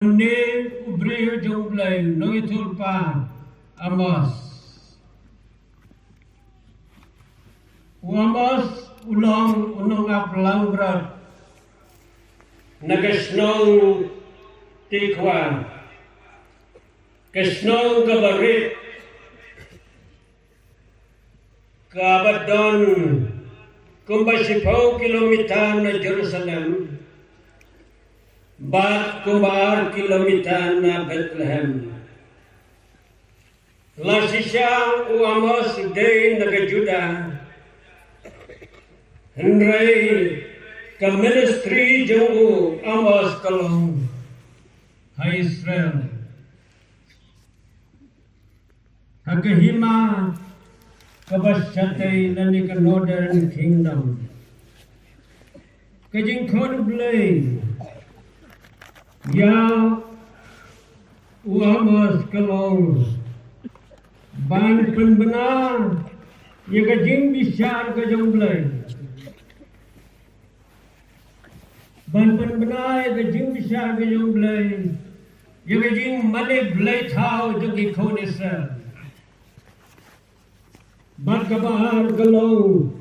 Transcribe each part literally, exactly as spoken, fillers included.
Une u briew jong U Blei, u nongïathuhlypa Amos. U Amos u long u nongap langbrot na ka shnong Tekoa, ka shnong kaba rit, kaba don kumba shiphew kilometer na Jerusalem bad kumba ar kilometer na Bethlehem. La shisha u Amos u dei na ka Judah, hynrei ka ministry jong u Amos ka long ha Israel, ha ka hima kaba shatei lane ka Northern Kingdom. Ka jingkhot U Blei ïa u Amos ka long ban pynbna ïa ka jingbishar ka jong U Blei, ban pynbna ïa ka jingbishar ka jong U Blei ïa ka jingmane blei thaw jong ki khun Israel. Bad kaba ar ka long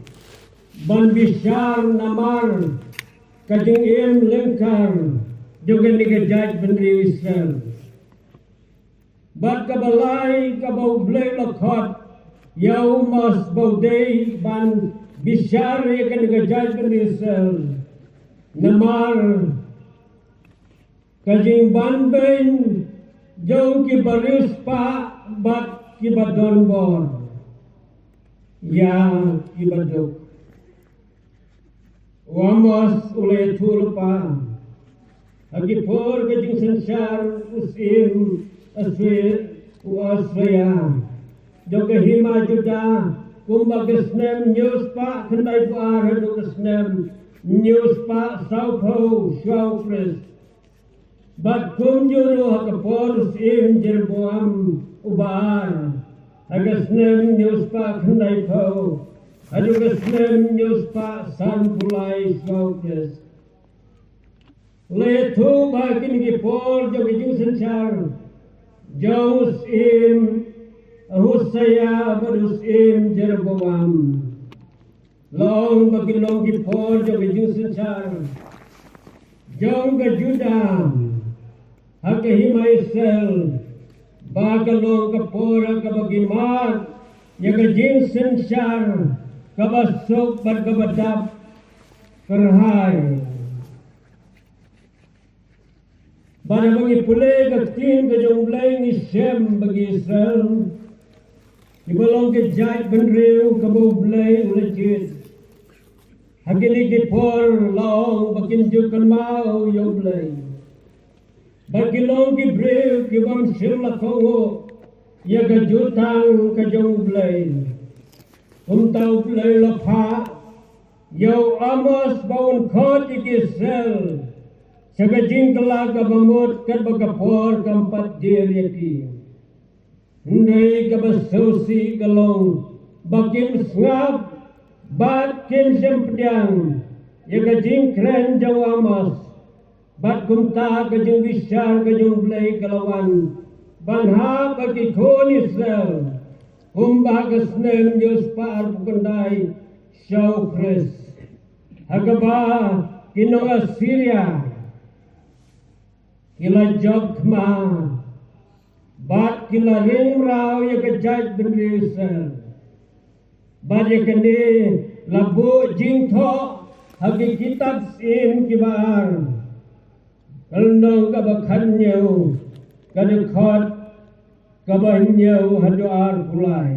ban bishar namar ka jingim lyngkar jong kane ka jaitbynriew Israel. Bad kaba lai, kaba U Blei u la khot ïa u Amos ba u dei ban bishar ïa kane ka jaitbynriew Israel namar ka jingbanbeiñ jong kiba riewspah bad kiba don bor ïa kiba duk. U Amos u la ïathuhlypa ha ki por ka jingsynshar u Syiem Assyria, u Assyria, jong ka hima Judah, kumba ka snem hynñiew spah khyndaiphew ar haduh ka snem hynñiew spah sawphew shuwa U Khrist. Bad kumjuh ruh ha ka por u Syiem Jeroboam uba ar, ha ka snem hynñiew spah khyndaiphew haduh ka snem hynñiew spah sanphew lai shuwa U Khrist. La ïathuh ba ha kine ki por jong ki jingsynshar jong u Syiem Ussiah bad u Syiem Jeroboam, la ong ba ki long ki por jong ki jingsynshar jong ka Judah ha ka hima Israel, ba ka long ka por ha kaba ki mad ïa ka jingsynshar kaba suk bad kaba dap kyrhai. Bad haba ngi pule ka ktien ka jong U Blei ngi shem ba ki Israel, kiba long ka jaitbynriew kaba U Blei u la jied, ha kine ki por la ong ba kim ju kynmaw ïa U Blei. Bad ki long ki briew ki bym shym la kohnguh ïa ka jutang ka jong U Blei. Kumta U Blei u la phah ïa u Amos ba un khot ïa ki Israel sha ka jingkylla kaba mut katba ka por kam pat dier ïa ki. Hynrei kaba sngewsih ka long ba kim sngap bad kim shym pdiang ïa ka jingkren jong u Amos. Bad kumta ka jingbishar ka jong U Blei ka la wan ban hap ha ki khun Israel, kumba ha ka snem hynñiew spah arphew khyndai shuwa U Khrist, ha kaba ki nong Assyria ki la jop khma bad ki la ring mraw ïa ka jaitbynriew Israel. Bad ïa kane la buh jingthoh ha ki kitab syiem kiba ar, ka lynnong kaba khathynñiew, ka dkhot kaba hynñiew haduh arphew lai.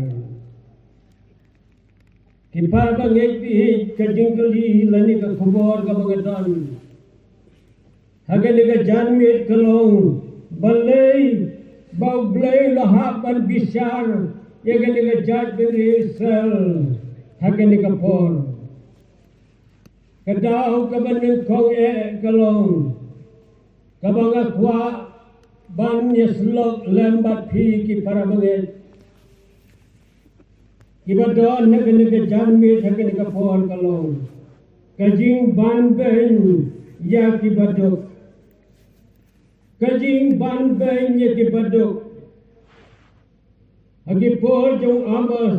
Ki para bangeit, phi ïohi ka jingkylli lane ka khubor kaba nga don ha kane ka janmiet ka long, balei ba U Blei u la hap ban bishar ïa kane ka jaitbynriew Israel ha kane ka por? Ka daw kaba nyngkong eh ka long, kaba nga kwah ban ïasyllok lem bad phi ki para bangeit kiba don ha kane ka janmiet ha kane ka por ka long ka jingbanbeiñ ïa kiba duk. Ka jingbanbeiñ ïa ki baduk. Ha ki por jong u Amos,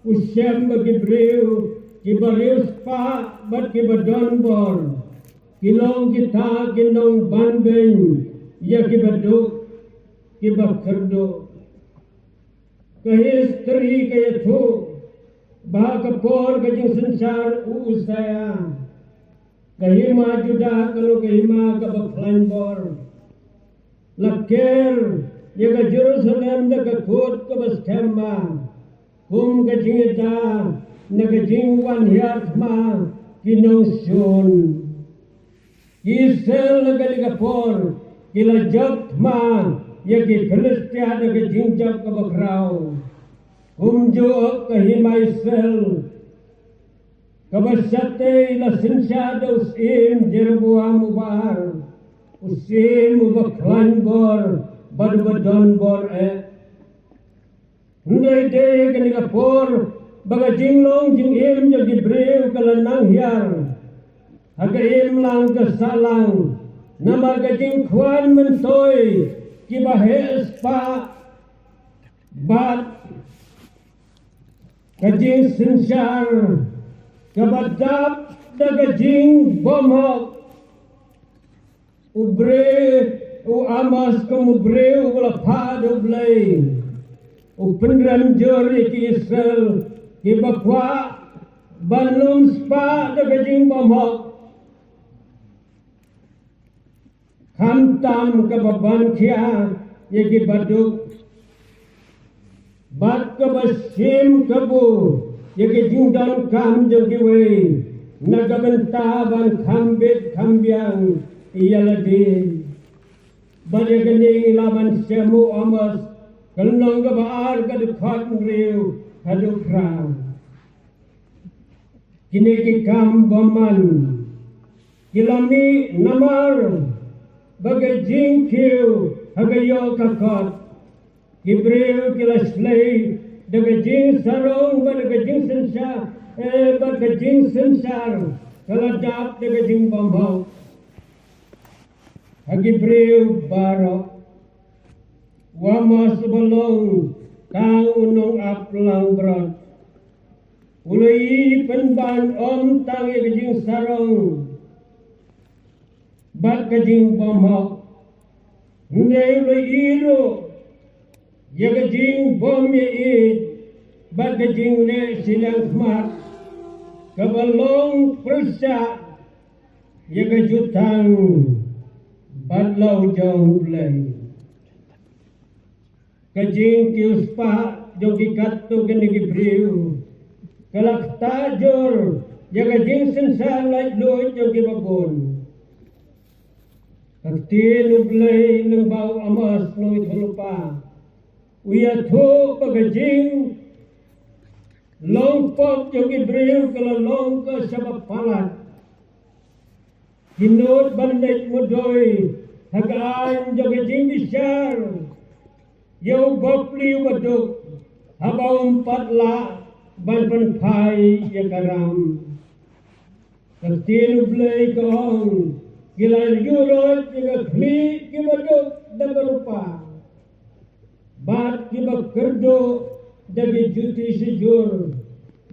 u shem ba ki briew kiba riewspah bad kiba donbor ki long kita ki nongbanbeiñ ïa ki baduk, kiba kyrduh. Ka history ka ïathuh ba ha ka por ka jingsynshar u Usia, ka hima Judah ka long ka hima kaba khlaiñ bor. La ker ïa ka Jerusalem da ka kut kaba skhem bha, kum ka jingïada na ka jingwan hiar thma ki nongshun. Ki Israel na kane ka por ki la jop thma ïa ki Philistia da ka jingjop kaba khraw. Kumjuh ka hima Israel kaba shatei la synshar da u syiem Jeroboam uba ar, u syiem uba khlaiñ bor bad uba donbor eh. Hynrei dei ha kane ka por ba ka jinglong jingim jong ki briew ka la nang hiar ha ka imlang ka sahlang, namar ka jingkhwan myntoi kiba heh spah bad ka jingsynshar kaba dap da ka jingbymhok. U briew, u Amos kum u briew uba la phah da U Blei, u pynrem jur ïa ki Israel kiba kwah ban ym spah da ka jingbymhok, khamtam kaba ban khia ïa ki baduk, bad kaba shim kabu ïa ki jingdonkam jong kiwei na ka bynta ban kham bit kham biang ïa lade. Bad ïa kane ngi lah ban shem u Amos, ka lynnong kaba ar, ka dkhot hynriew haduh phra. Kine ki kam bymman ki la mih namar ba ka jingkiew ha ka ïoh ka kot. Ki briew ki la shlei da ka jingsarong bad da ka jingsynshar, eh, bad ka jingsynshar ka la dap da ka jingbymhok ha ki briew baroh. U Amos uba long tang u nongap langbrot, u la ïohi pynban ym tang ïa ka jingsarong bad ka jingbymhok, hynrei u la ïohi ruh ïa ka jingbym ïeit bad ka jingleh shiliang khmat kaba long pyrshah ïa ka jutang bad la u jong U Blei. Ka jingkiew spah jong ki katto katne ki briew ka la ktah jur ïa ka jingsynshar laitluid jong kiba bun. Ka ktien U Blei lyngba u Amos nongïathuhlypa u ïathuh ba ka jinglong pop jong ki briew ka la long ka shaba palat. Ki nud ban leit mudui ha ka aiñ jong ka jingbishar ïa u bapli u baduk haba um pat lah ban pynphai ïa ka ram. Ka ktien U Blei ka ong, ki la ïuhroit ïa ka khlieh ki baduk da ka rupa, bad kiba kyrduh da ki juti shijur,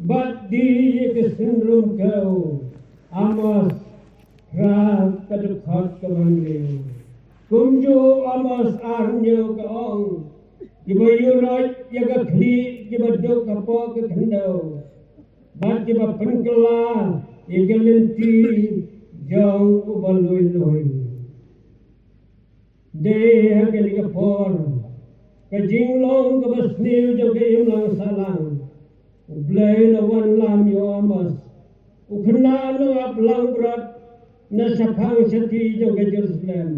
bad die ïa ki synrum kew. Amos phra, ka dkhot kaba hynriew. Kumjuh Amos ar hynñiew ka ong, kiba ïuhroit ïa ka khlieh ki baduk hapoh ka khyndew, bad kiba pynkylla ïa ka lynti jong uba lui lui. Dei ha kane ka por, ka jinglong kaba sniew jong ka imlang sahlang, U Blei u la wanlam ïa u Amos, u khynnah nongap langbrot, na shaphang shati jong ka Jerusalem,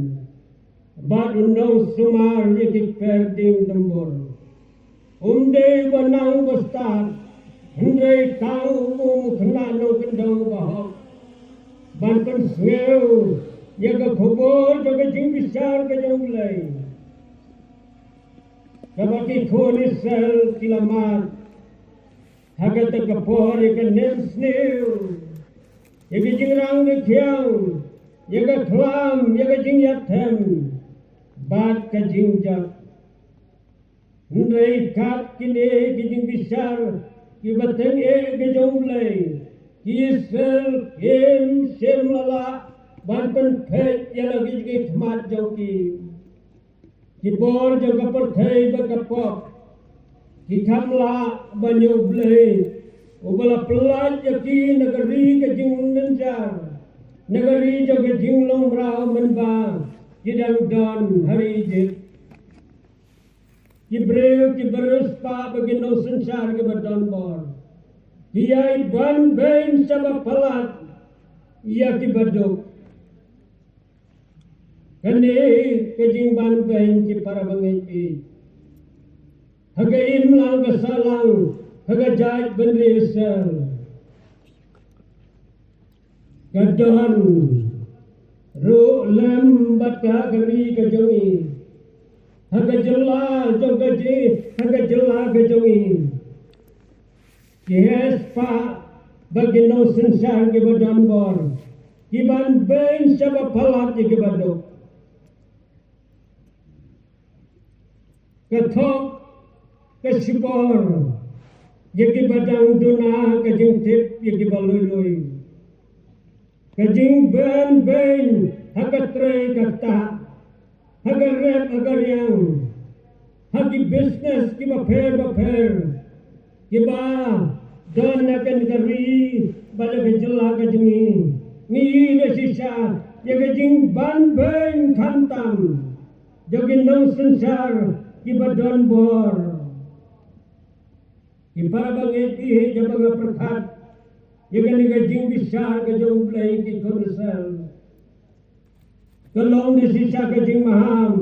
bad u nongsumar ïa ki kper dieng dumbur. Um dei uba nang uba stad, hynrei tang u, u khynnah nongkyndong uba hok, ban pynsngew ïa ka khubor jong ka jingbishar ka jong U Blei, kaba ki khun Israel ki la mad ha kata ka por ïa ka nemsniew, ïa ka jingrang ka khiang, ïa ka khlam, ïa ka jingïathem. bad ka jingjot. Hynrei kat kine ki jingbishar kiba tyngeh ki jong U Blei, ki Israel kim shym la lah ban pynpeit ïa la ki jingkhmat jong ki. Ki bor jong ka pyrthei bad ka pop ki kham lah ban ïoh U Blei uba la pyllait ïa ki na ka ri ka jinglynjar, na ka ri jong ka jinglong mraw mynba ki dang don ha ri Ijipt. Ki briew kiba riewspah bad ki nongsynshar kiba don bor ki ïai ban beiñ sha ba palat ïa kiba duk. Kane ka jingban beiñ, ki para bangeit, ha ka imlang ka sahlang ha ka jaitbynriew Israel ka don ruh lem bad ka ri ka jong ngi, ha ka jylla jong ka ji ha ka jylla ka jong ngi. Ki heh spah bad ki nongsynshar kiba don bor ki ban beiñ sha ba palat ïa kiba duk. Ka thok ka shibor ïa kiba dang duna, ka jingtip ïa kiba lui lui. Ka jingban beiñ ha ka trei ka ktah, ha ka rep ha ka riang, ha ki business kiba pher ba pher kiba don ha kane ka ri bad ha ka jylla ka jong ngi. Ngi ïohi da shisha ïa ka jingban beiñ khamtam jong ki nongsynshar kiba don bor. Ki para bangeit, haba nga pyrkhat ïa kane ka jingbishar ka jong U Blei ïa ki khun Israel, ka long da shisha ka jingmaham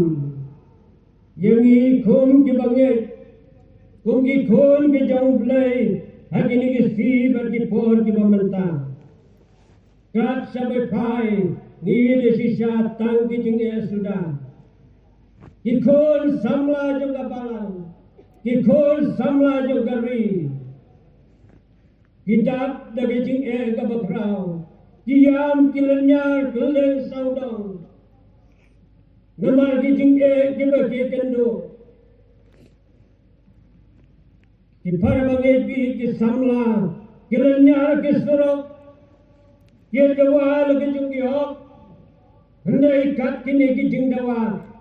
ïa ngi kum ki bangeit, kum ki khun ki jong U Blei ha kine ki sngi bad ki por kiba mynta. Kat shaba phai ngi ïohi da shisha tang ki jingeh suda. Ki khun samla jong ka balang, ki khun samla jong ka ri, ki dap da ki jingeh kaba khraw, ki ïam ki lynñiar kylleng sawdong namar ki jingeh kiba ki kynduh. Ki para bangeit, ki samla, ki lynñiar ki surok, ki dawa la ki jong ki hok. Hynrei kat kine ki jingdawa,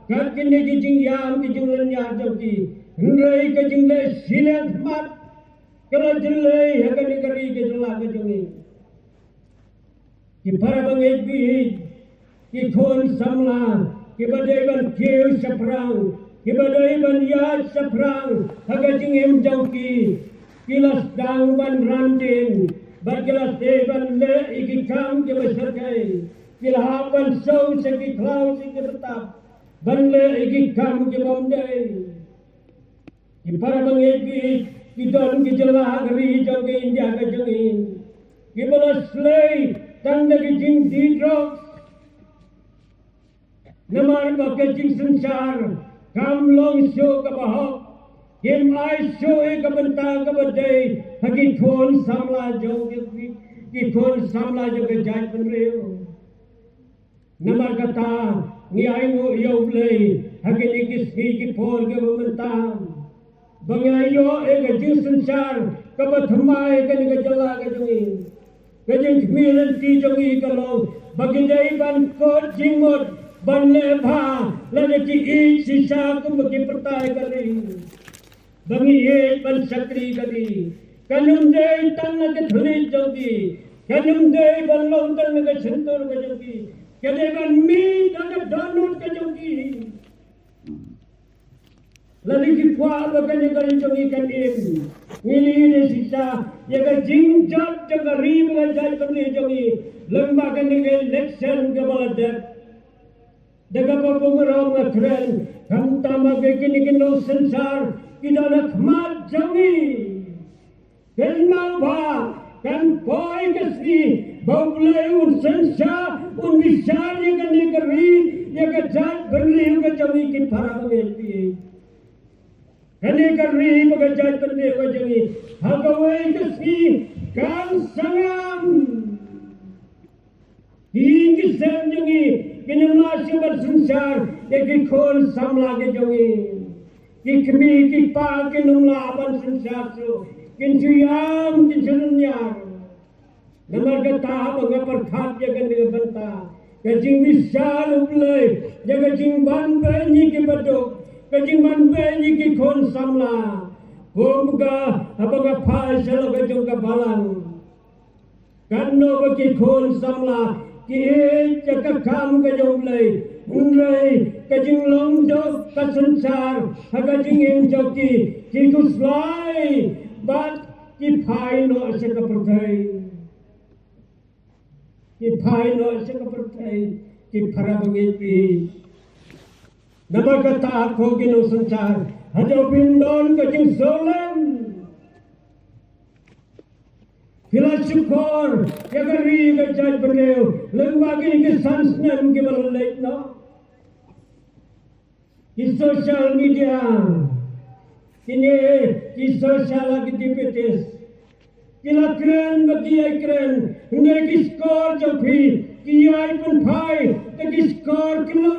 kat kine ki jingïam ki jinglynñiar jong ki, hynrei ka jingleh shiliang khmat ka la jyllei ha kane ka ri ka jylla ka jong ngi. Ki para bangeit, ki khun samla kiba dei ban kiew shaphrang, kiba dei ban ïaid shaphrang ha ka jingim jong ki, ki la sdang ban ran dien bad ki la sdang ban leh ïa ki kam kiba shyrkhei. Ki la hap ban siew sha ki khlaw sha ki btap ban leh ïa ki kam kibym dei. Ki para bangeit, ki don ki jylla ha ka ri jong ka India ka jong ngi kiba la slei tang da ki jingdih drugs. Namar ba ka jingsynshar kam long shuh kaba hok, kim ai shuh ïa ka bynta kaba dei ha ki khun samla jong ki, ki khun samla jong ka jaitbynriew. Namar kata ngi ainguh ïa U Blei ha kine ki sngi ki por kiba mynta ba ngi ïoh ïa ka jingsynshar kaba thymmai ha kane ka jylla ka jong ngi. Ka jingkhmih lynti jong ngi ka long ba ngi dei ban kut jingmut ban leh bha lada ki ïeit shisha kumba ki pyrta ïa ka ri. Ba ngi ïeit ban shakri ka ri. Kan ym dei tang na ka thylliej jong ki, kan ym dei ban long tang na ka shyntur ka jong ki, ka dei ban mih na ka dohnud ka jong ki. Lada ki kwah ba kane ka ri jong ngi kan im, ngi la ïohi da shisha ïa ka jingjot jong ka ri bad ka jaitbynriew jong ngi lyngba kane ka election kaba la dep. Da kaba bun ruh nga kren, khamtam ha kine ki nongsynshar ki don ha khmat jong ngi. Kynmaw ba kan poi ka sngi ba U Blei un synshar, un bishar ïa kane ka ri, ïa ka jaitbynriew ka jong ngi, ki para bangeit. Kane ka ri bad ka jaitbynriew ka jong ngi ha kawei ka sngi kan sangam. Ki ïing ki sem jong ngi Kin ym lah shuh ban synshar ïa ki khun samla ki jong ngi. Ki kmie ki kpa kin ym lah ban synshar shuh. Kin shu ïam, kin shu lynñiar. Namar kata haba nga pyrkhat ïa kane ka bynta ka jingbishar U Blei ïa ka jingban beiñ ïa ki baduk, ka jingban beiñ ïa ki khun samla. Kum ka haba nga phai sha la ka jong ka balang. Katno ba ki khun samla ki ïeit ïa ka kam ka jong U Blei. Hynrei ka jinglong jong ka synshar ha ka jingim jong ki, ki khuslai bad ki phai noh sha ka pyrthei. Ki phai noh sha ka pyrthei, ki para bangeit phi. Namar kata ko ki nongsynshar, haduh phin don ka jingsngewlem. Phi la shukor ïa ka ri ka jaitbynriew lyngba kine ki san snem kiba la leit noh. Ki social media, kine ki social activities, ki la kren ba ki ïai kren, hynrei ki shkor jong phi ki ïai pynphai da ki shkor ki la.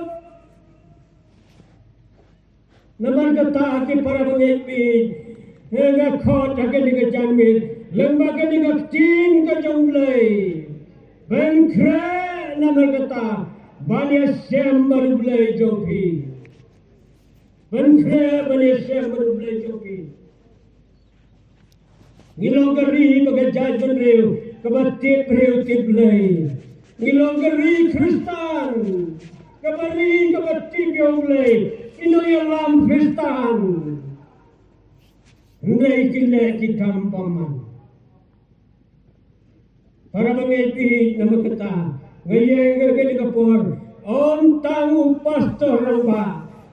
Namar kata ki para bangeit phi, nga khot ha kane ka janmiet lyngba kane ka ktien ka jong U Blei, ban khreh namar kata ban ïashem bad U Blei jong phi. Ban khreh ban ïashem bad U Blei jong phi. Ngi long ka ri bad ka jaitbynriew kaba tip briew tip Blei. Ngi long ka ri Khristan kaba ri kaba tip ïa U Blei. Ngi nongïalam Khristan. Hynrei ki leh ki kam bymman. Para bangeit phi, namar kata nga ïeng ha kane ka por, ym tang u pastor rangbah,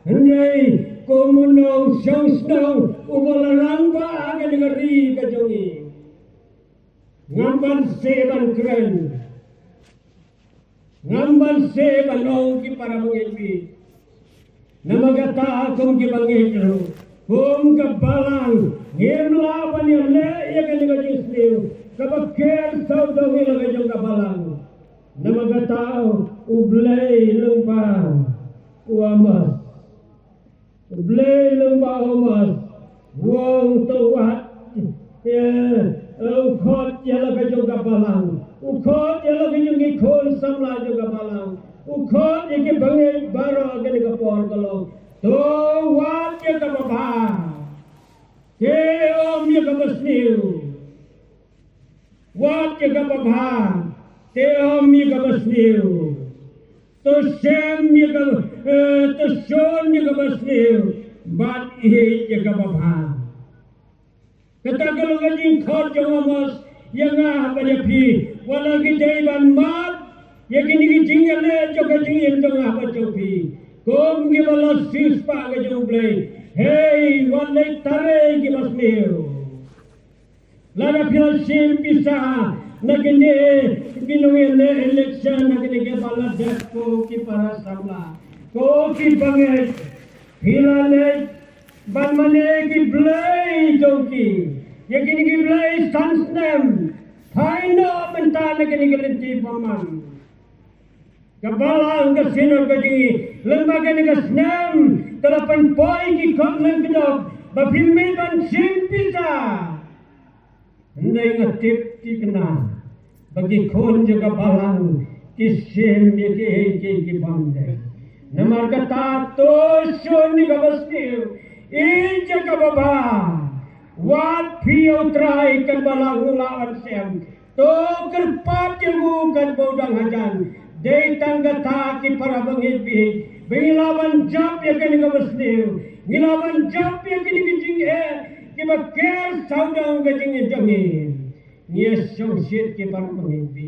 hynrei kum u nongshong shnong uba la rangbah ha kane ka ri ka jong ngi. Ngam ban seh ban kren, ngam ban seh ban ong ki para bangeit phi. Namar kata kum ki bangeit ruh, kum ka balang, ngim lah ban ïaleh ïa kane ka jingsniew kaba ker sawdong ïa la ka jong ka balang. Namar kata U Blei lyngba u Amos, U Blei lyngba u Amos u ong, to wat, eh, u khot ïa la ka jong ka balang, u khot ïa la ka jong ki khun samla jong ka balang, u khot ïa ki bangeit baroh ha kane ka por ka long, to wat ïa kaba bha, te ym ïa kaba sniew. Wat ïa kaba bha, te ym ïa kaba sniew. To shem ïa kaba, eh, to shon ïa kaba sniew bad ïeit ïa kaba bha. Kata ka long ka jingkhot jong u Amos ïa nga bad ïa phi, wat la ki dei ban mad ïa kine ki jingïaleh jong ka jingim jong nga bad jong phi. Kum kiba la siewspah ka jong U Blei, hei, wat leit trei kiba sniew. Lada phi la shim pisa na kine ki nongïaleh election, na kine kiba la dep, ko ki para samla, ko ki bangeit, phi la leit ban mane ki blei jong ki ïa kine ki blei san snem. Phai noh mynta na kine ki lynti bymman. Ka balang ka synod ka jong ngi lyngba kane ka snem ka la pynpoi ki kot lyngkdop ba phi mih ban shim pisa. Hynrei nga tip ki kynmaw ba ki khun jong ka balang ki shim ïa kiei kiei ki bym dei. Namar kata to shon ïa kaba sniew, ïeit ïa kaba bha. Wat phi ïa U Trai, kan balang u lah ban shem. To kyrpad ïa u katba u dang hajan. Dei tang kata ki para bangeit phi, ba ngi lah ban jop ïa kane kaba sniew, ngi lah ban jop ïa kine ki jingeh kiba ker sawdong ka jingim jong ngi. Ngi ïa shongshit ki para bangeit phi,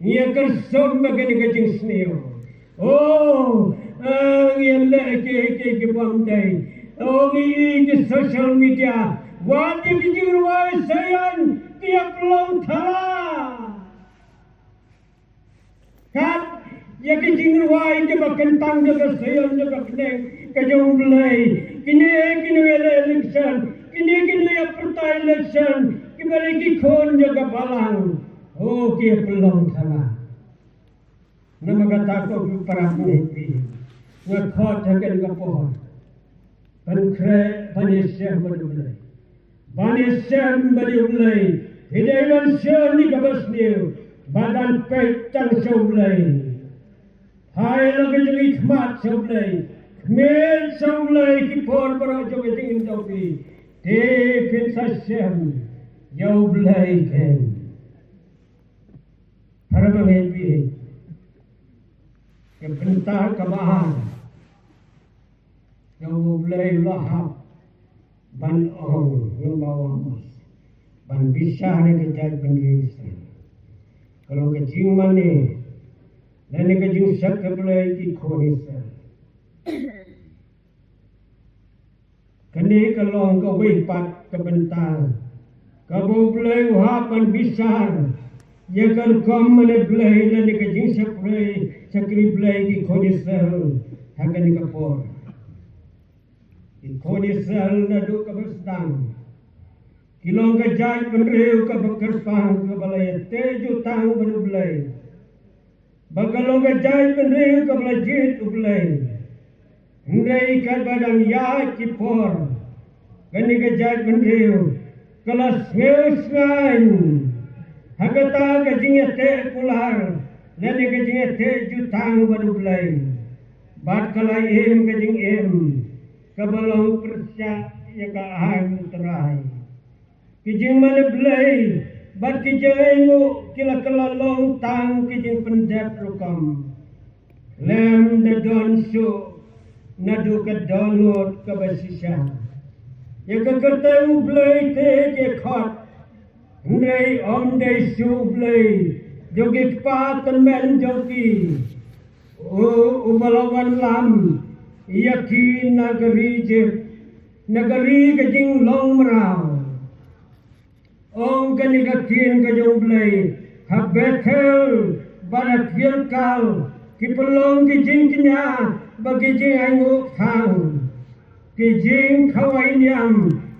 ngi ïa kyrsum ïa kane ka jingsniew. Oh, eh, ngi ïa leh kiei kiei ki bym dei. Oh, ngi ïa ki social media, wat ïa ki jingrwai Seion ki ïa pynlong thala. Kat ïa ki jingrwai kiba kyntang jong ka Seion jong ka bneng ka jong U Blei. Kine kine ïa leh election, kine kine ïa pyrta election, kiba dei ki khun jong ka balang. Oh, ki ïa pynlong thala. Namar Kata ko para bangeit, nga khot ha kane ka por ban khreh, ban ïashem bad U Blei. Ban ïashem bad U Blei. Phi dei ban shon ïa kaba sniew bad ban peit tang sha U Blei. Hai la ka jong i khmat sha U Blei. Khmat sha U Blei ki por baroh jong ka jingim jong phi. Te phin sa shem ïa U Blei keiñ. Para bangeit, ka bynta kaba ar kaba U Blei u la hap ban ong lyngba u Amos, ban bishar ïa ka jaitbynriew Israel. Ka long ka jingmane lane ka jingshakri Blei ki khun Israel. Kane ka long kawei pat ka bynta kaba U Blei u hap ban bishar ïa ka rukom mane Blei lane ka jingshakri, shakri Blei ki khun Israel ha kane ka por. Ki khun Israel naduh kaba sdang ki long ka jaitbynriew kaba kyrpang, kaba la ïateh jutang bad U Blei. Ba ka long ka jaitbynriew kaba la jied U Blei. Hynrei katba dang ïaid ki por, kane ka jaitbynriew ka la sngewsngaiñ ha kata ka jingïateh kular lane ka jingïateh jutang bad U Blei. Bad ka la im ka jingim kaba long pyrshah ïa ka aiñ U Trai. Ki jingmane Blei bad ki jingaiñguh ki la kylla long tang ki jingpyndep rukom. Lem da don shuh naduh ka dohnud kaba shisha. Ïa ka kyrteng U Blei te ki khot, hynrei ym dei shuh U Blei jong ki kpa tymmen jong ki. U, uba la wanlam ïa ki na ka ri Ijipt, na ka ri ka jinglong mraw. Ong kane ka ktien ka jong U Blei, ha Bethel bad ha Gilgal ki pynlong ki jingkñia bad ki jingainguh khang. Ki jingkhawai niam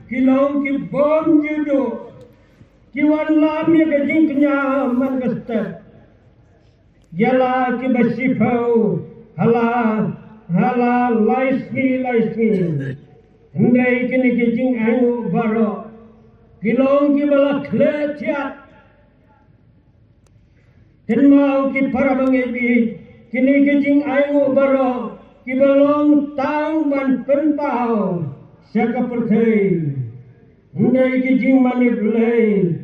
ki long ki bym ju duh. Ki wanlam ïa ka jingkñia man ka step. Ïa la kiba shiphew ha la, ha la lai sngi lai sngi. Hynrei kine ki jingainguh baroh ki long kiba la khleh thiat. Kynmaw ki para bangeit, kine ki jingainguh baroh kiba long tang ban pynpaw sha ka pyrthei. Hynrei ki jingmane Blei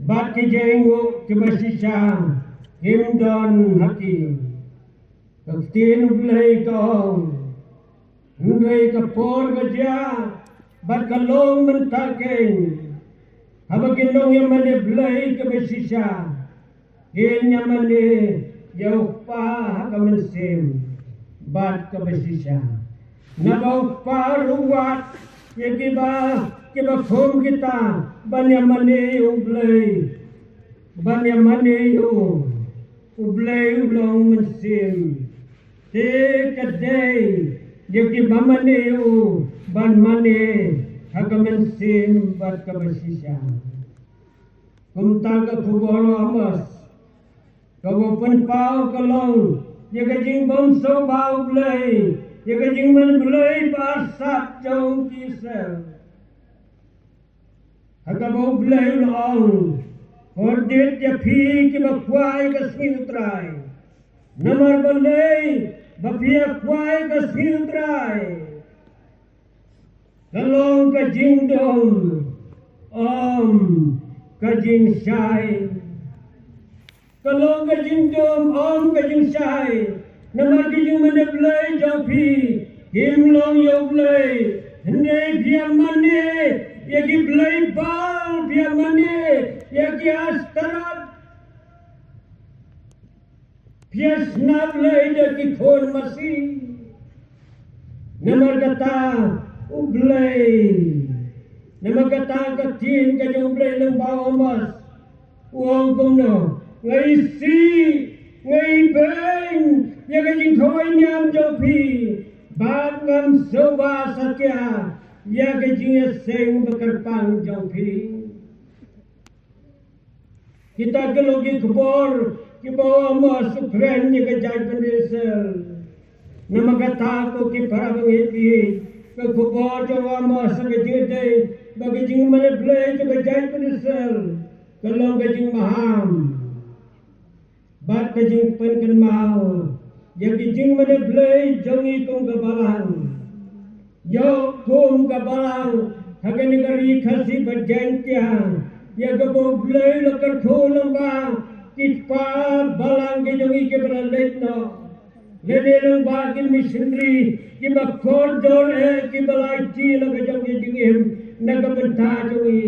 bad ki jingainguh kiba shisha kim don ha ki. Ka ktien U Blei ka ong, hynrei ka por ka jia bad ka long mynta keiñ, haba kin ym ïamane Blei kaba shisha. Kin ïamane ïa U Kpa ha ka mynsiem bad kaba shisha. Naba U Kpa ruh u wad ïa kiba, kiba khum kita ban ïamane ïa U Blei, ban ïamane ïa u. U Blei u long mynsiem. Te ka dei ïa kiba mane ïa u ban mane ha ka mynsiem bad kaba shisha. Kumta ka khubor u Amos kaba pynpaw ka long ïa ka jingbymsngewbha U Blei, ïa ka jingmane Blei ba arsap jong ki Israel. Ha kaba U Blei u la ong, kordit ïa phi kiba kwah ïa ka sngi U Trai. Namar balei ba phi ïa kwah ïa ka sngi U Trai? Ka long ka jingdum, ym ka jingshai. Ka long ka jingdum, ym ka jingshai. Namar ki jingmane Blei jong phi kim long ïa U Blei. Hynrei phi ïa mane ïa ki blei Baal, phi ïa mane ïa ki Astarot. Phi ïa sngap lei da ki khun masi. Namar kata U Blei, namar kata ka ktien ka jong U Blei lyngba u Amos u ong kumno: Nga isih, nga ibeiñ ïa ka jingkhawai niam jong phi, bad ngam sngewbha satia ïa ka jingïaseng ba kyrpang jong phi. Kita ki long ki khubor kiba u Amos u kren ïa ka jaitbynriew Israel. Namar kata ko ki para bangeit, ka khubor jong u Amos ha ka jingïadei bad ka jingmane Blei jong ka jaitbynriew Israel ka long ka jingmaham bad ka jingpynkynmaw ïa ki jingmane Blei jong ngi kum ka balang. Ïoh kum ka balang ha kane ka ri Khasi bad Jaiñtia, ïa kaba u Blei u la kyrkhu lyngba ki kpa balang ki jong ngi kiba la leit noh, lane lyngba ki missionary kiba kordor eh kiba la aiti la ka jong ki jingim na ka bynta jong ngi.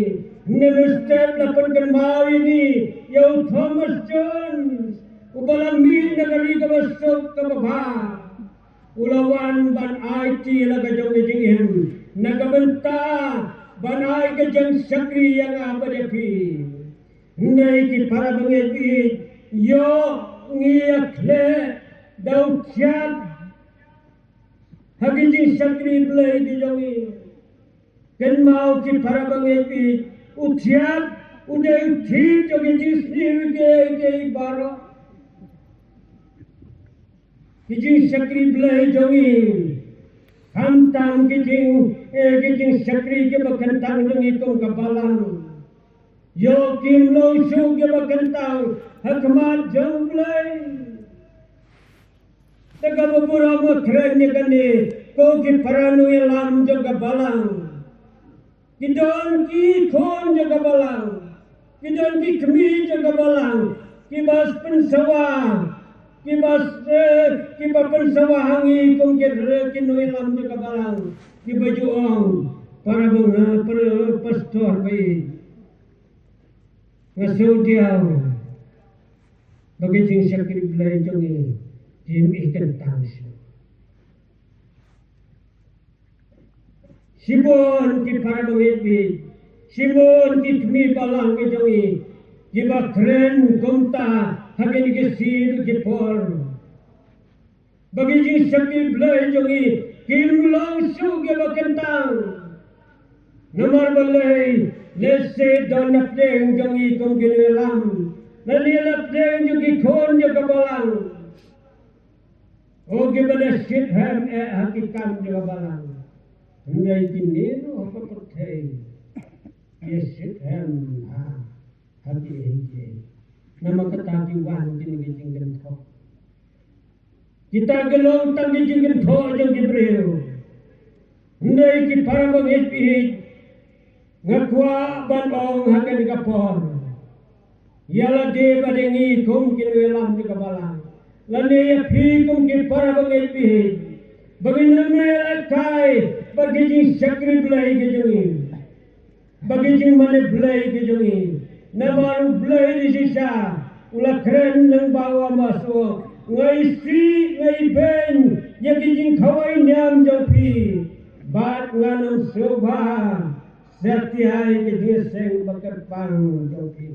Hynrei mynstep la pynkynmaw ïa ngi ïa u Thomas Jones, uba la mih na ka ri kaba suk kaba bha. U la wan ban aiti la ka jong ka jingim na ka bynta ban ai ka jingshakri ïa nga bad ïa phi. Hynrei ki para bangeit, ïoh ngi ïa khleh da u thiat ha ki jingshakri Blei ki jong ngi. Kynmaw ki para bangeit, u thiat u dei u thied jong ki jingsniew kiei kiei baroh. Ki jingshakri Blei jong ngi, khamtam ki jing, eh, ki jingshakri kiba kyntang jong ngi kum ka balang, ïoh kim long shuh kiba kyntang ha khmat jong u Blei. Te kaba burom nga kren ïa kane, ko ki para nongïalam jong ka balang. Ki don ki khun jong ka balang, ki don ki kmie jong ka balang, kiba pynsawa, kiba, eh, kiba pynsawa ha ngi kum ki re, ki nongïalam jong ka balang, kiba ju ong, para bangeit, para pastor baieit, nga sngewdiaw ba ki jingshakri Blei jong ngi kim i kyntang shuh. Shibun ki para bangeit, shibun ki kmie balang ki jong ngi kiba kren kumta ha kine ki sngi ki por, ba ki jingshakri Blei jong ngi kim long shuh kiba kyntang. Namar balei? Lehse don na pdeng jong ngi kum ki nongïalam, lane na pdeng jong ki khun jong ka balang, o kiba la shit hem eh ha ki kam jong ka balang. Hynrei kine ruh ha ka pyrthei ki shit hem ha, ha kiei kiei. Namar kata ki wan kine ki jingkynthoh. Kita ki long tang ki jingkynthoh jong ki briew. Hynrei ki para bangeit, nga kwah ban ong ha kane ka por, ïa lade ba dei ngi kum ki nongïalam jong ka balang, lane ïa phi kum ki para bangeit, ba ngin ym lehkai bad ki jingshakri Blei ki jong ngi, bad ki jingmane Blei ki jong ngi. Namar u Blei da shisha u la kren lyngba u Amos, nga isih, nga ibeiñ ïa ki jingkhawai niam jong phi, bad ngan ym sngewbha satia ïa ki jingïaseng ba kyrpang jong phi.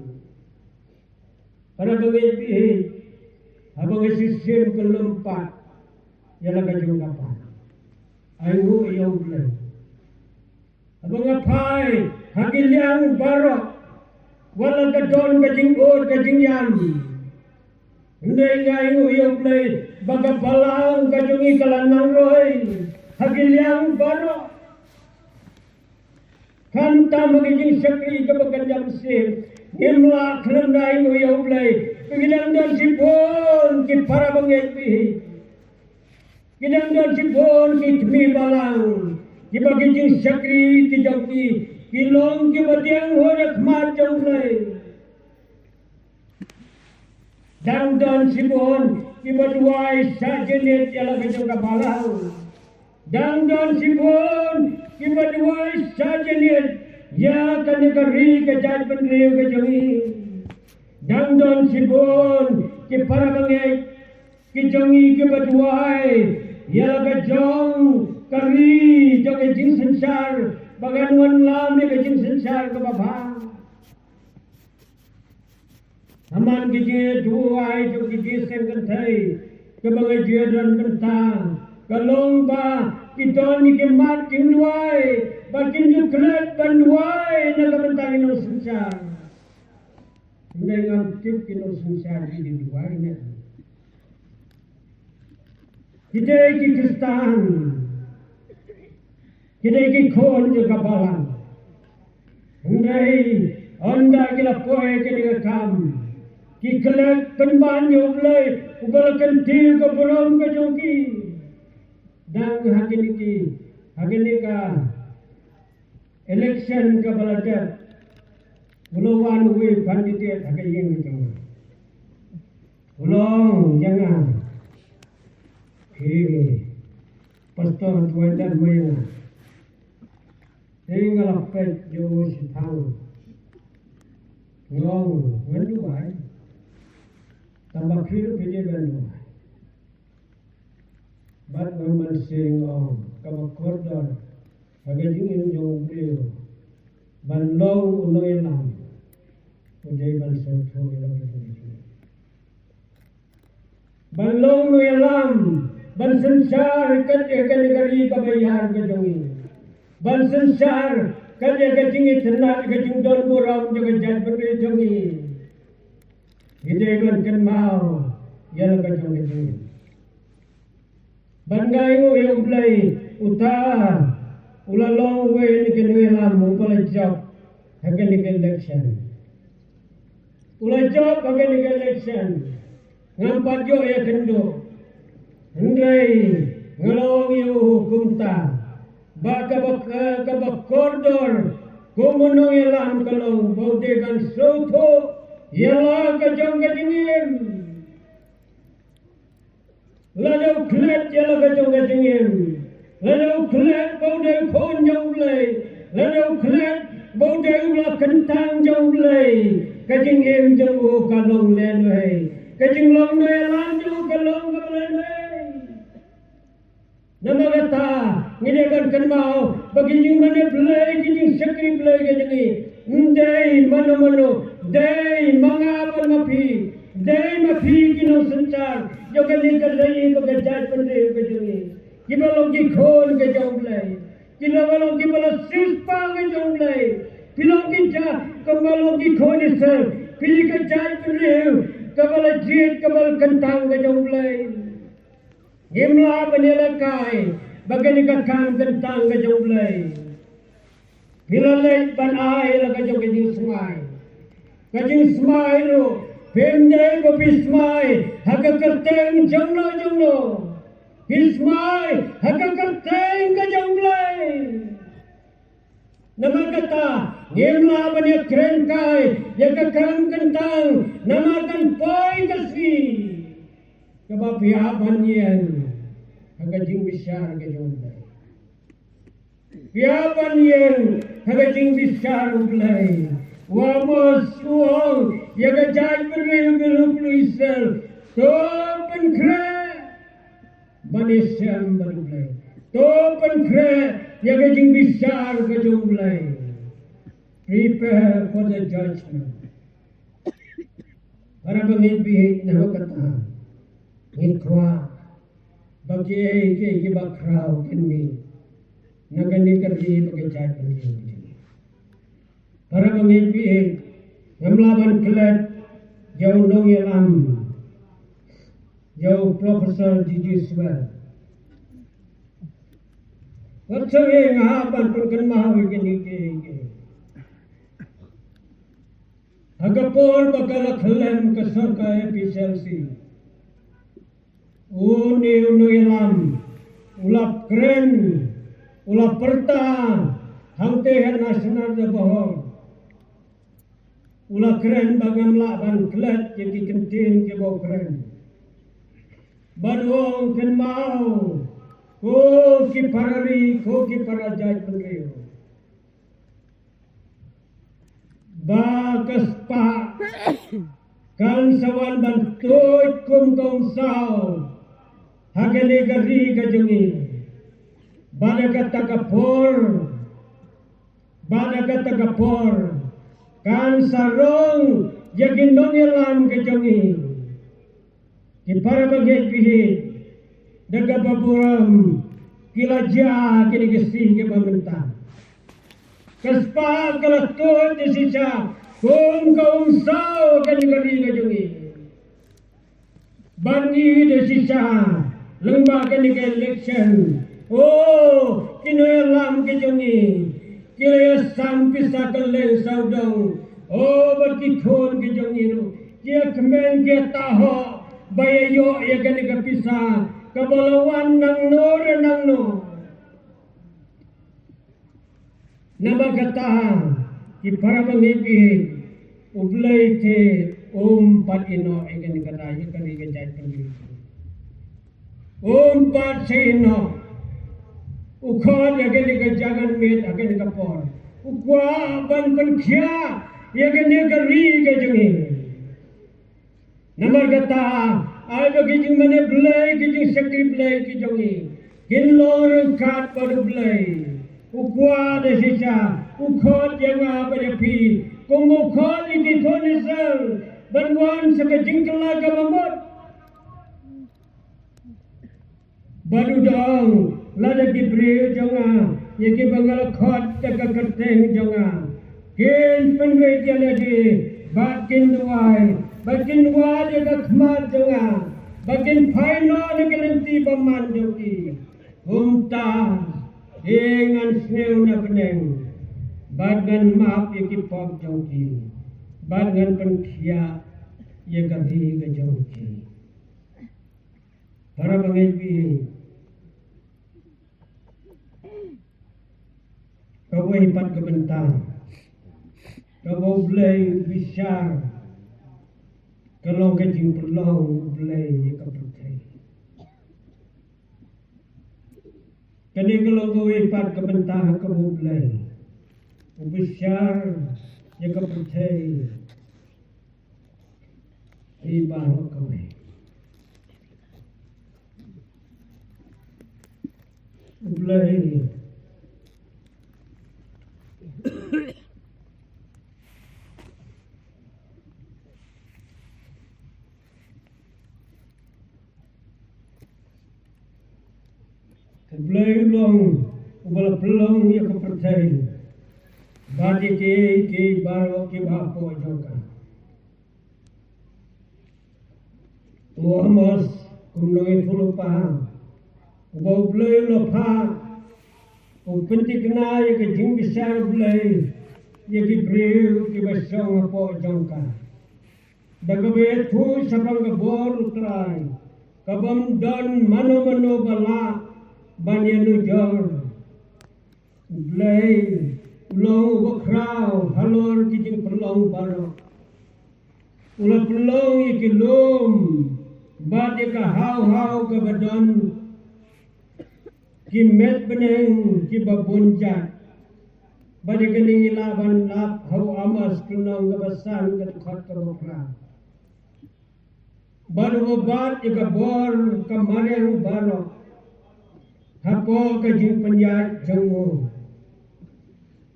Para bangeit, haba nga shisien kyllum pat ïa la ka jong ka balang, ainguh ïa u Blei. Haba nga phai ha ki liang baroh, wat la ka don ka jingud ka jingïam, hynrei nga ainguh ïa u Blei ba ka balang ka jong ngi ka la nang roi ha ki liang baroh. Khamtam ha ki jingshakri kaba kynja mynsiem, ngim lah khlem da ainguh ïa u Blei. Ki dang don shibun ki para bangeit, ki dang don shibun ki kmie balang kiba ki jingshakri ki jong ki ki long kiba dieng ha khmat jong u Blei. Dang don shibun kiba duwai shah jingit ïa la ka jong ka balang. Dang don shibun kiba duwai shah jingit ïa kane ka ri ka jaitbynriew ka jong ngi. Dang don shibun ki para bangeit ki jong ngi kiba duwai ïa la ka jong ka ri jong ka jingsynshar, ba kan wanlam ïa ka jingsynshar kaba bha. Namar ki jingduwai jong ki jingïaseng kynthei kaba nga ju ïadon mynta ka long ba ki don ki mat jingduwai ba kin ju klet ban duwai na ka bynta ki nongsynshar. Ym dei ngam tip ki nongsynshar ki dei duwai ne. Ki dei ki Khristan. Ki dei ki khun jong ka balang. Hynrei ynda ki la poi kane ka kam, ki klet pynban ïa U Blei uba la kyntiew ka burom ka jong ki. Dang ha kine ki, ha kine ka election kaba la dep, u la wan uwei u candidate ha ka ïing ka jong u. U la ong ïa nga, "He, Pastor, to wan da mo ïa nga." Te nga la peit ïa u shipang. Nga ong, "Ngan duwai." Tang ba phi ruh phi dei ban duwai. Bad nga mynsiem nga ong, kaba kordor ha ka jingim jong u briew ban long u nongïalam, u dei ban sngewthuh ïa la ka jong u. Ban long nongïalam, ban synshar kat ïa kane ka ri kaba ïar ka jong ngi. Ban synshar kat ïa ka jingitynnad, ka jingdon burom jong ka jaitbynriew jong ngi. Ngi dei ban kynmaw ïa la ka jong ka jong ngi. Ban ngai nguh ïa U Blei, uta u la long uwei na ki nongïalam uba la jop ha kane ka election. U la jop ha kane ka election. Ngam pat ïoh ïakynduh. Hynrei nga la ong ïa u kumta, ba kaba, kaba kordor kum u nongïalam ka long ba u dei ban sngewthuh ïa la ka jong ka jingim. Lada u klet ïa la ka jong ka jingim, lada u klet ba u dei u khun jong U Blei, lada u klet ba u dei u la kyntang jong U Blei, ka jingim jong u ka long lehnohei, ka jinglong nongïalam jong u ka long kaba lehnohei. Namar kata, ngi dei ban kynmaw ba ki jingmane Blei, ki jingshakri Blei ka jong ngi, ym dei mano mano, dei ma nga bad ma phi, dei ma phi ki nongsynshar jong kane ka ri bad ka jaitbynriew ka jong ngi. Kiba long ki khun ka jong U Blei, kiba long, kiba long sienjam ka jong U Blei. Phi long ki ja, kiba long ki khun Israel, phi long ka jaitbynriew kaba la jied, kaba la kyntang ka jong U Blei. Ngim lah ban ïalehkai ba kane ka kam kyntang ka jong U Blei. Phi la leit ban ai la ka jong ka jingsmai. Ka jingsmai ruh phim dei ba phi smai ha ka kyrteng jongno jongno. Phi smai ha ka kyrteng ka jong U Blei. Namar kata, ngim lah ban ïakren kai ïa ka kam kyntang, namar kan poi ka sngi kaba phi hap ban ïeng ha ka jingbishar ka jong U Blei. Phi hap ban ïeng ha ka jingbishar U Blei. U Amos u ong ïa ka jaitbynriew ka ri Israel, to pynkhreh ban ïashem bad U Blei. To pynkhreh ïa ka jingbishar ka jong U Blei. Prepare for the judgment. Para bangeit baieit, namar kata ngi kwah ba kiei kiei kiba khraw kin mih na kane ka ri bad ka jaitbynriew. Para bangeit baieit, ngam lah ban klet ïa u nongïalam, ïa u Professor G G Swell. Wat sngewthuh, nga hap ban pynkynmaw ïa kine kiei kiei. Ha ka por ba ka la khlem ka sorkar A P H L C, une u nongïalam u la kren, u la pyrta hangtei ha National Debate Hall. U la kren ba ngam lah ban klet ïa ki kyntien kiba u kren. Bad u ong, kynmaw, ko ki para ri, ko ki para jaitbynriew, ba ka spah kan sa wan ban tuid kum ka umsaw ha kane ka ri ka jong ngi. Bad ha kata ka por, bad ha kata ka por kan sa rong ïa ki nongïalam ka jong ngi. Ki para bangeit baieit, da kaba burom ki la jia kine ki sngi kiba mynta. Ka spah ka la tuid shisha, Kum ka umsaw kane ka ri ka jong ngi. Bad ngi da shisha lyngba kane ka election. Oh, ki nongïalam ki jong ngi ki la ïasam pisa kylleng sawdong. Oh, bad ki khun ki jong ngi ruh ki ïa kmen ki ïa tahoh ba ïa ïoh ïa kane ka pisa kaba la wan nangno re nangno. Namar kata, ki para bangeit baieit, U Blei te um pat ïehnoh ïa kane ka ri, ïa kane ka jaitbynriew. Um pat shu ïehnoh. U khot ïa kane ka jingïaid miet ha kane ka por. U kwah ban pynkhiah ïa kane ka ri ka jong ngi. Namar kata, ai ba ki jingmane Blei, ki jingshakri Blei ki jong ngi kin long ryngkat bad U Blei. U kwah da shisha, u khot ïa nga bad ïa phi, kum u khot ïa ki khun Israel ban wan sha ka jingkylla kaba mut. Bad u ong, lada ki briew jong nga, ïa kiba nga la khot da ka kyrteng jong nga, kin pynrit ïa lade, bad kin duwai, bad kin wad ïa ka khmat jong nga, bad kin phai noh na ka lynti bymman jong ki, kumta te ngan sngew na bneng, bad ngan map ïa ki pop jong ki, bad ngan pynkhiah ïa ka ri ka jong ki. Para bangeit baieit, kawei pat ka bynta kaba U Blei u bishar ka long ka jingpynlong U Blei ïa ka pyrthei. Kane ka long kawei pat ka bynta kaba U Blei u bishar ïa ka pyrthei. Hi baroh kawei. U Blei. U Blei u long uba la pynlong ïa ka pyrthei bad ïa kiei kiei baroh kiba hapoh jong ka. U Amos, kum u nongïathuhlypa uba U Blei u la phah, u pynthikna ïa ka jingbishar U Blei ïa ki briew kiba shong hapoh jong ka. Da kaba ïathuh shaphang ka bor U Trai, kabym don mano mano ba lah ban ïanujor. U Blei u long uba khraw halor ki jingpynlong baroh. U la pynlong ïa ki lum bad ïa ka haw haw kaba don ki met bneng kiba bun jait. Bad ïa kane ngi lah ban lap ha u Amos lynnong kaba san, ka dkhot kaba phra. Bad u bat ïa ka bor ka mariang baroh hapoh ka jingpynïaid jong u.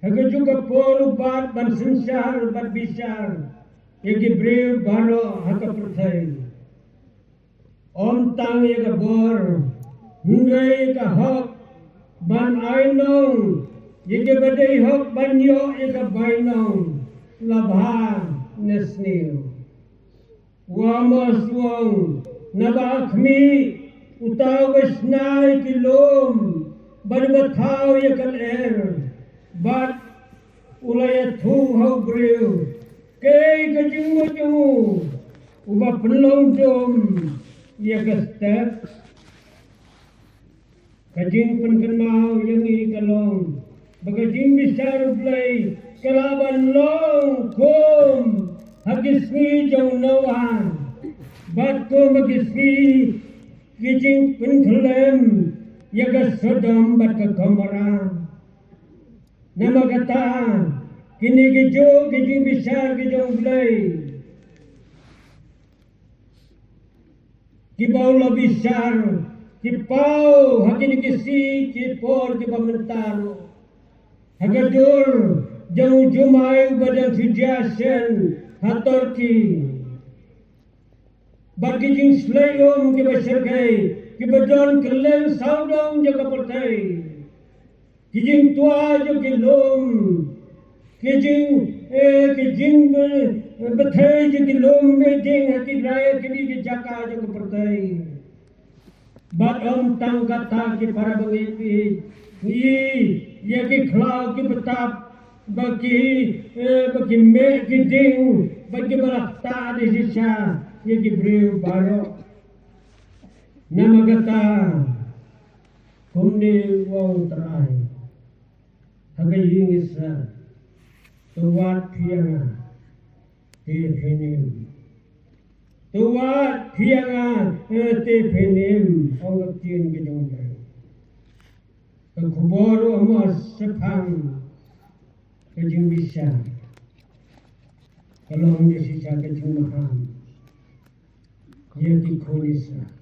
Ha kajuh ka por u bat ban synshar bad bishar ïa ki briew baroh ha ka pyrthei. Ym tang ïa ka bor, hynrei ka hok ban ainong ïa kiba dei hok ban ïoh ïa ka bainong la bha ne sniew. U Amos u ong, naba ha khmih, uta uba shna ïa ki lum bad uba thaw ïa ka lyer, bad u la ïathuh ha u briew kaei ka jingmut jong u, uba pynlong dum ïa ka step. Ka jingpynkynmaw ïa ngi ka long ba ka jingbishar U Blei ka la ban long kum ha ki sngi jong u Noah, bad kum ha ki sngi ki jingpynkhyllem ïa ka Sodom bad ka Gomorrah. Namar kata, kine ki juh ki jingbishar ki jong U Blei kiba u la bishar, ki paw ha kine ki sngi ki por kiba mynta ruh ha ka dur jong u jumai uba dang shu jia shen ha Turkey. Bad ki jingshlei um kiba shyrkhei kiba don kylleng sawdong jong ka pyrthei. Ki jingtwa jong ki lum, ki jing, eh, ki jingbe-, bthei jong ki lum miet dieng ha ki lai ha kine ki jaka jong ka pyrthei. Bad ym tang kata ki para bangeit, ngi ïohi ïa ki khlaw ki btap, ba ki, eh, ba ki meh ki dieng, ba ki ba la ktah da shisha ïa ki briew baroh. Namar kata, kumne u ong U Trai ha ka ïing Israel, to wad phi ïa nga, te phin im. To wad phi ïa nga, eh, te phin im, ong ka ktien ka jong U Blei. Ka khubor u Amos shaphang ka jingbishar ka long da shisha ka jingmaham ïa ki khun Israel.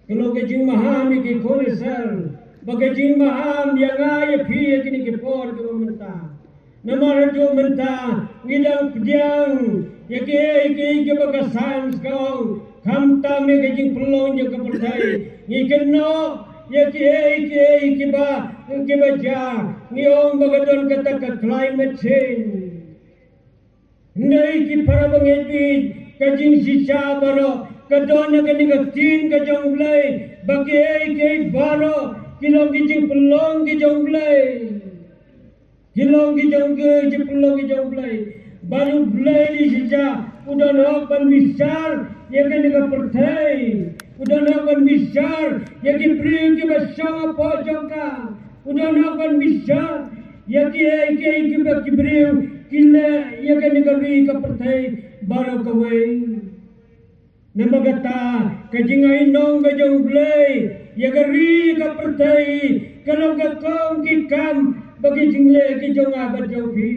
Ka long ka jingmaham ïa ki khun Israel, ba ka jingmaham ïa nga ïa phi ïa kine ki por kiba mynta. Namar haduh mynta ngi dang pdiang ïa kiei kiei kiba ka science ka ong, khamtam ïa ka jingpynlong jong ka pyrthei. Ngi kynnoh ïa kiei kiei kiba, kiba jia, ngi ong ba ka don kata ka climate change. Hynrei ki para bangeit, ka jingshisha baroh ka don ha kane ka ktien ka jong U Blei, ba kiei kiei baroh ki long ki jingpynlong ki jong U Blei. Ki long ki jong ki, ki pynlong ki jong U Blei. Bad U Blei da shisha u don hok ban bishar ïa kane ka pyrthei. U don hok ban bishar ïa ki briew kiba shong hapoh jong ka. U don hok ban bishar ïa kiei kiei kiba ki briew ki leh ïa kane ka ri ka pyrthei baroh kawei. Namar kata, ka jingainong ka jong U Blei ïa ka ri ka pyrthei ka long ka kong ki kam bad ki jingleh ki jong nga bad jong phi.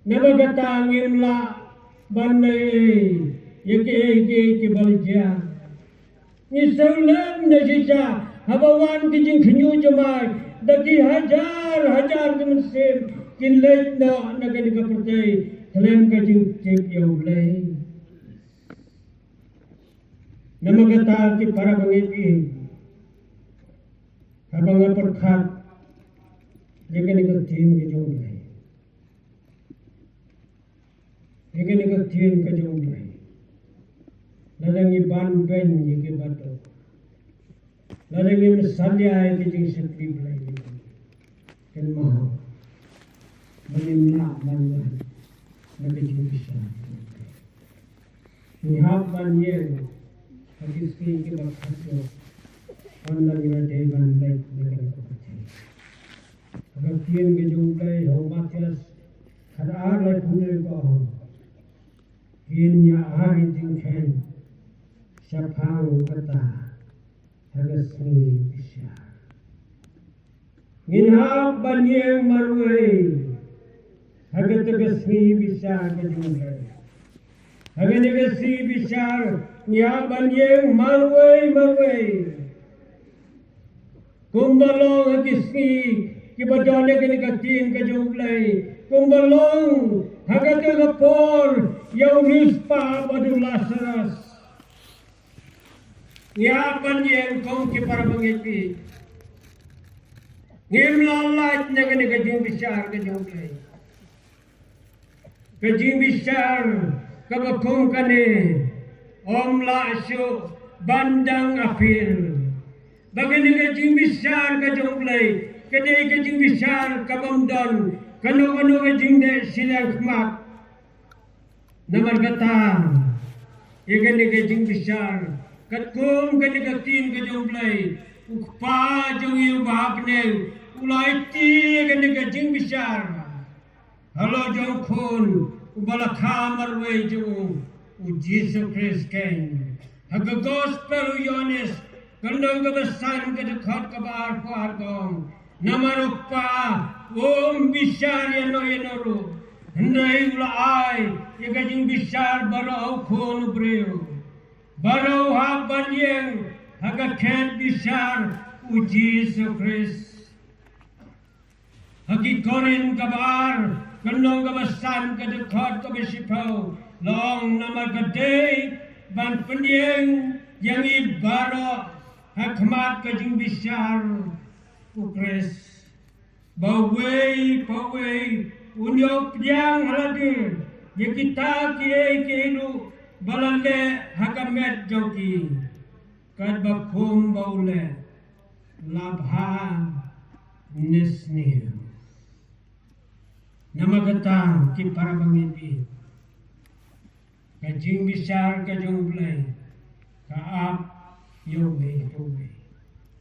Namar kata ngim lah ban leh ei ei ïa kiei kiei kiba la jia. Ngi sngewlem da shisha haba wan ki jingkhynñiuh jemai da ki hajar hajar ki mynsiem kin leit noh na kane ka pyrthei khlem ka jingtip ïa U Blei. Namar kata ki para bangeit, haba nga pyrkhat ïa kane ka ktien ka jong U Blei, ïa kane ka ktien ka jong U Blei, lada ngi ban beiñ ïa ki baduk, lada ngim salia ïa ki jingshakri Blei, kynmaw ba ngim lah ban wan na ka jingbishar. Ngi hap ban ïeng ha ki sngi kiba khadduh, ynda ngi la dei ban leit na kane ka pyrthei. Ka ktien ka jong U Blei ha u Mathaios khatar laiphew hynriew ka ong, kin ïa ai jingkheiñ shaphang kata ha ka sngi bishar. Ngin hap ban ïeng marwei ha kata ka sngi bishar ka jong U Blei. Ha kane ka sngi bishar ngi hap ban ïeng marwei marwei. Kumba long ha ki sngi kiba don ha kane ka ktien ka jong U Blei, kumba long ha kata ka por ïa u riewspah bad u Lasarus. Ngi hap ban ïeng kum ki para bangeit. Ngim lah lait na kane ka jingbishar ka jong U Blei. Ka jingbishar kaba kum kane ym lah shuh ban dang appeal. Ba kane ka jingbishar ka jong U Blei ka dei ka jingbishar kabym don kano kano ka jingdeh shiliang khmat. Namar kata, ïa kane ka jingbishar, katkum kane ka ktien ka jong U Blei, u Kpa jong ngi uba ha bneng u la aiti ïa kane ka jingbishar halor jong u Khun uba la kha marwei jong u, u Jisu Khrist keiñ. Ha ka Gospel u Ïoannis, ka lynnong kaba san, ka dkhot kaba arphew ar ka ong, namar u Kpa um bishar ïano ïano ruh, hynrei u la ai ïa ka jingbishar baroh ha u Khun u briew. Baroh u hap ban ïeng ha ka khet bishar u Jisu Khrist. Ha ki Korinth kaba ar, ka lynnong kaba san, ka dkhot kaba shiphew, la ong, namar ka dei ban pynïeng ïa ngi baroh ha khmat ka jingbishar u Khrist. Ba uwei pa uwei Un ïoh pdiang ha lade ïa kita kiei kiei ruh ba la leh ha ka met jong ki. Katba kum ba u leh, la bha ne sniew. Namar kata ki para bangeit, ka jingbishar ka jong U Blei ka ap ïa uwei pa uwei.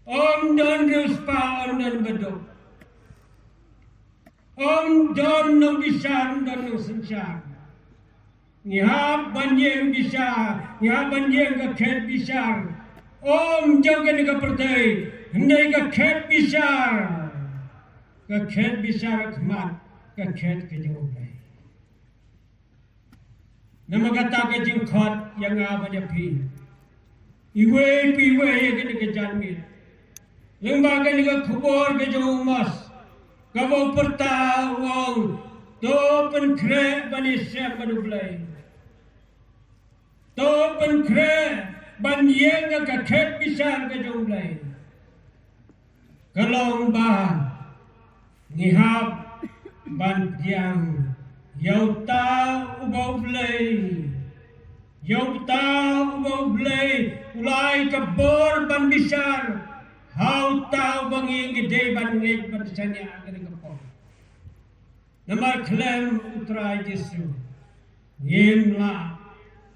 Ym don riewspah, ym don baduk, ym don nongbishar, ym don nongsynshar. Ngi hap ban ïeng bishar, ngi hap ban ïeng ka khet bishar. Ym jong kane ka pyrthei, hynrei ka khet bishar, ka khet bishar khmat, ka khet ka jong U Blei. Namar kata ka jingkhot ïa nga bad ïa phi, iwei pa iwei ïa kane ka janmiet, lyngba kane ka khubor ka jong u Amos, kaba u pyrta u ong, to pynkhreh ban ïashem bad U Blei. To pynkhreh ban ïeng ïa ka khet bishar ka jong U Blei. Ka long ba ngi hap ban pdiang ïa uta uba U Blei, ïa uta uba U Blei u la ai ka bor ban bishar ha uta uba ngi, ngi dei ban ngeit bad shaniah ha kane ka por. Namar khlem U Trai Jisu ngim lah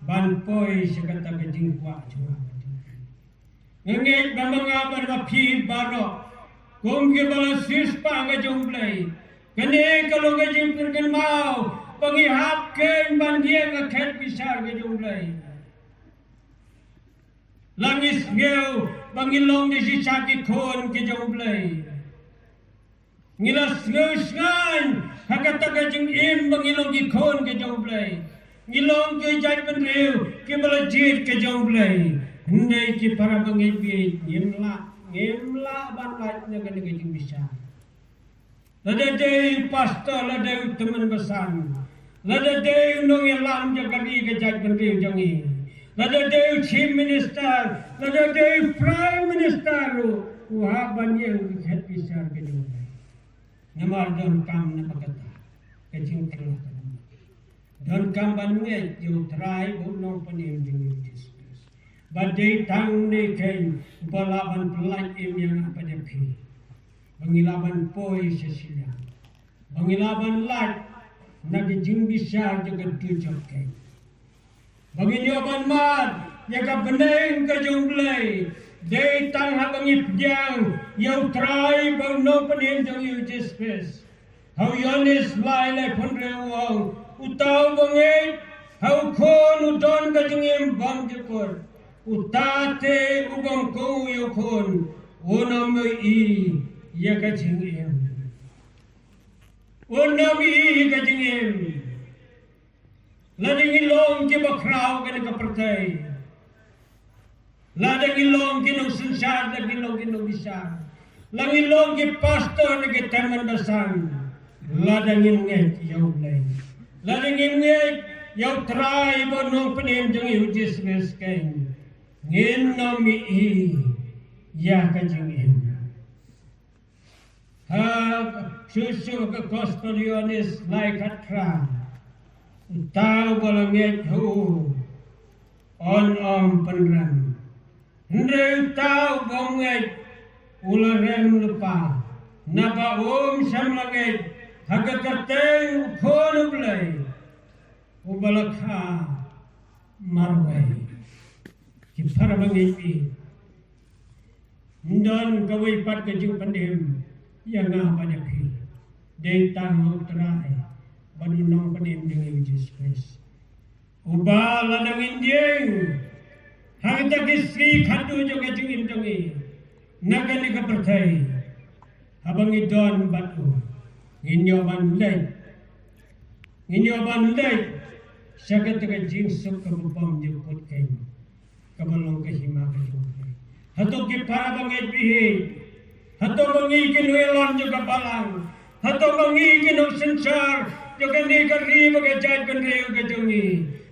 ban poi sha kata ka jingkwah jong nga. Nga ngeit ba ma nga bad ma phi baroh kum kiba la siewspah ka jong U Blei, kane ka long ka jingpynkynmaw ba ngi hap keiñ ban ïeng ka khet bishar ka jong U Blei. La ngi sngew ba ngi long da shisha ki khun ki jong U Blei. Ngi la sngew shngaiñ ha kata ka jingim ba ngi long ki khun ka jong U Blei. Ngi long ki jaitbynriew kiba la jied ka jong U Blei. Hynrei ki para bangeit, ngim lah, ngim lah ban lait na kane ka jingbishar. Lada dei u pastor, lada dei u tymmen basan, lada dei u nongïalam jong ka ri ka jaitbynriew jong ngi, lada dei u chief minister, lada dei u prime minister ruh, u hap ban ïeng ka khet bishar ka jong U Blei. Namar donkam na ba kata ka jingkylla ka jong U Blei. Donkam ban ngeit ïa U Trai bad U Nongpynim jong ngi U Jisu Khrist. Ba dei tang une keiñ uba lah ban pyllait im ïa nga bad ïa phi, ba ngi lah ban poi sha shiliang, ba ngi lah ban lait na ka jingbishar jong ka dujok keiñ, ba ngin ïoh ban mad ïa ka bneng ka jong U Blei. Dei tang haba ngi pdiang ïa U Trai bad U Nongpynim jong ngi U Jisu Khrist. Ha u Ïoannis lai, laiphew hynriew u ong, uta uba ngeit ha u Khun u don ka jingim bymjukut. Uta te u bym kohnguh ïa u Khun un ym ïohi ïa ka jingim. Un ym ïohi ïa ka jingim. Lada ngi long kiba khraw kane ka pyrthei, lada ngi long ki nongsynshar, lada ngi long ki nongbishar, lada ngi long ki pastor ne ki tymmen basan, lada ngim ngeit ïa U Blei, lada ngim ngeit ïa U Trai bad U Nongpynim jong ngi U Jisu Khrist keiñ, ngin ym ïohi ïa ka jingim. Ha shuh shuh ka Gospel Ïoannis lai khatphra, uta uba la ngeit ha u un ym pynrem. Hynrei uta uba ym ngeit u la rem lypa, naba um shym la ngeit ha ka kyrteng U Khun U Blei uba la kha marwei. Ki para bangeit, ym don kawei pat ka jingpynim ïa nga bad ïa phi. Dei tang ha U Trai bad U Nongpynim jong ngi U Jisu Khrist, uba lada ngin ïeng ha kita ki sngi khatduh jong ka jingim jong ngi na kane ka pyrthei, haba ngi don bad u, ngin ïoh ban leit, ngin ïoh ban leit sha kata ka jingsuk kaba bymjukut keiñ, kaba long ka hima ka jong U Blei. Hato ki para bangeit, hato ma ngi ki nongïalam jong ka balang, hato ma ngi ki nongsynshar jong kane ka ri bad ka jaitbynriew ka jong ngi,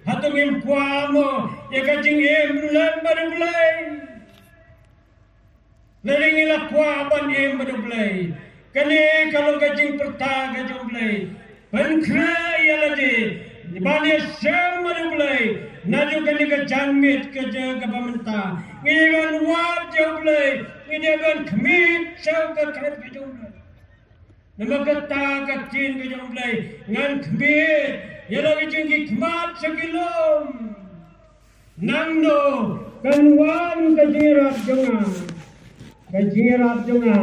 hato ngim kwah mo ïa ka jingim lem bad U Blei? Lada ngi la kwah ban im bad U Blei, kane ka long ka jingpyrta ka jong U Blei. Pynkhreh ïa lade ban ïashem bad U Blei. Naduh kane ka janmiet ka jong kaba mynta ngi dei ban wad ïa U Blei, ngi dei ban khmih sha ka kyrdan ka jong U Blei. Namar kata ka ktien ka jong U Blei, ngan khmih ïa la ka jingkhmih sha ki lum. Nangno kan wan ka jingïarap jong nga? Ka jingïarap jong nga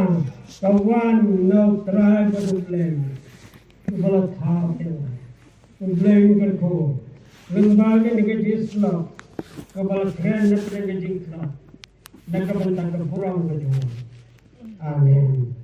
ka wan na U Trai bad U Blei uba la thaw ïa nga. U Blei un kyrkhu lyngba kane ka jingïasyllok kaba la kren na pdeng ka jingïasyllok na ka bynta ka burom ka jong u. Amen.